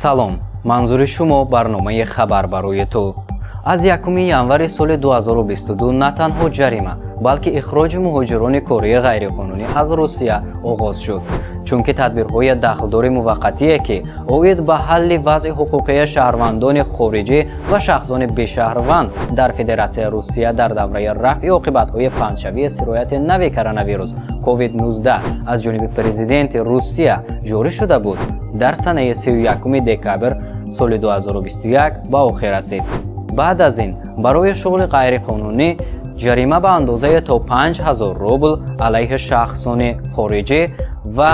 Салом, манзури шумо барномаи «Хабар барои ту». Аз 1 январи соли 2022 на танҳо ҷарима, балки ихроҷи муҳоҷирони кории ғайриқонунӣ аз Русия оғоз шуд, чунки тадбирҳои дахлдори муваққатие, ки оид ба ҳалли вазъи ҳуқуқии шаҳрвандони хориҷӣ ва шахсони бешаҳрванд дар Федератсияи Русия дар давраи рафъи оқибатҳои паҳншавии сирояти нави коронавирус COVID-19 аз ҷониби Президенти Русия ҷорӣ шуда буд, дар санаи 31 декабр соли 2021 ба охир расид. Баъд аз ин барои шуғли ғайриқонунӣ ҷарима ба андозаи то 5000 рубл алайҳи шахсони хориҷӣ ва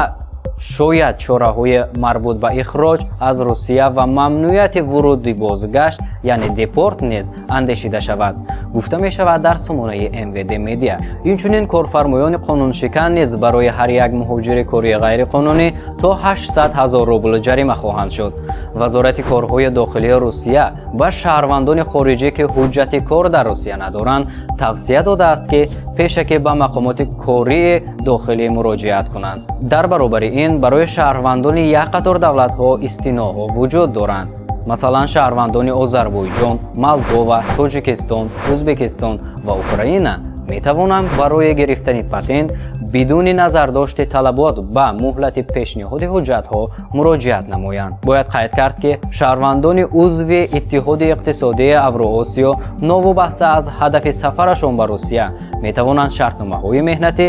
шояд чораҳои марбут ба ихроҷ аз Русия ва мамнӯияти вуруди бозгашт, яъне депорт низ андешида шавад, гуфта мешавад дар сомонаи МВД Медиа. Инчунин корфармоёни қонуншикан низ барои ҳар як муҳоҷири кории ғайриқонунӣ то 800 ҳазор рубл ҷарима хоҳанд шуд. Вазорати корҳои дохилии Русия ба шаҳрвандони хориҷӣ, ки ҳуҷҷати кор дар Русия надоранд, тавсия додааст, ки пешакӣ ба мақомоти кории дохилӣ муроҷиат кунанд. Дар баробари ин барои шаҳрвандони як қатор давлатҳо истисноҳо вуҷуд доранд. Масалан, шаҳрвандони Озарбойҷон, Молдова, Тоҷикистон, Ӯзбекистон ва Украина метавонанд барои гирифтани патент бидуни назардошти талабот ба муҳлати пешниҳоди ҳуҷҷатҳо муроҷиат намоянд. Бояд қайд кард, ки шаҳрвандони узви Иттиҳоди иқтисодии Авроосиё новобаста аз ҳадафи сафарашон ба Русия метавонанд шартномаҳои меҳнатӣ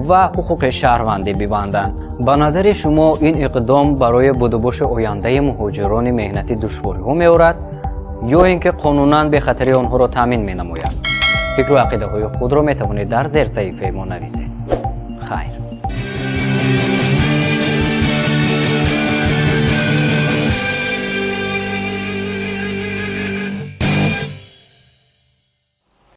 ва ҳуқуқи шаҳрвандӣ бибанданд. Ба назари шумо, ин иқдом барои будубоши ояндаи муҳоҷирони меҳнатӣ душвориҳо меорад ё ин ки қонунан бехатарии онҳоро таъмин менамояд? Фикру ақидаҳои худро метавонед дар зерсаҳифаи мо нависед. Хайр.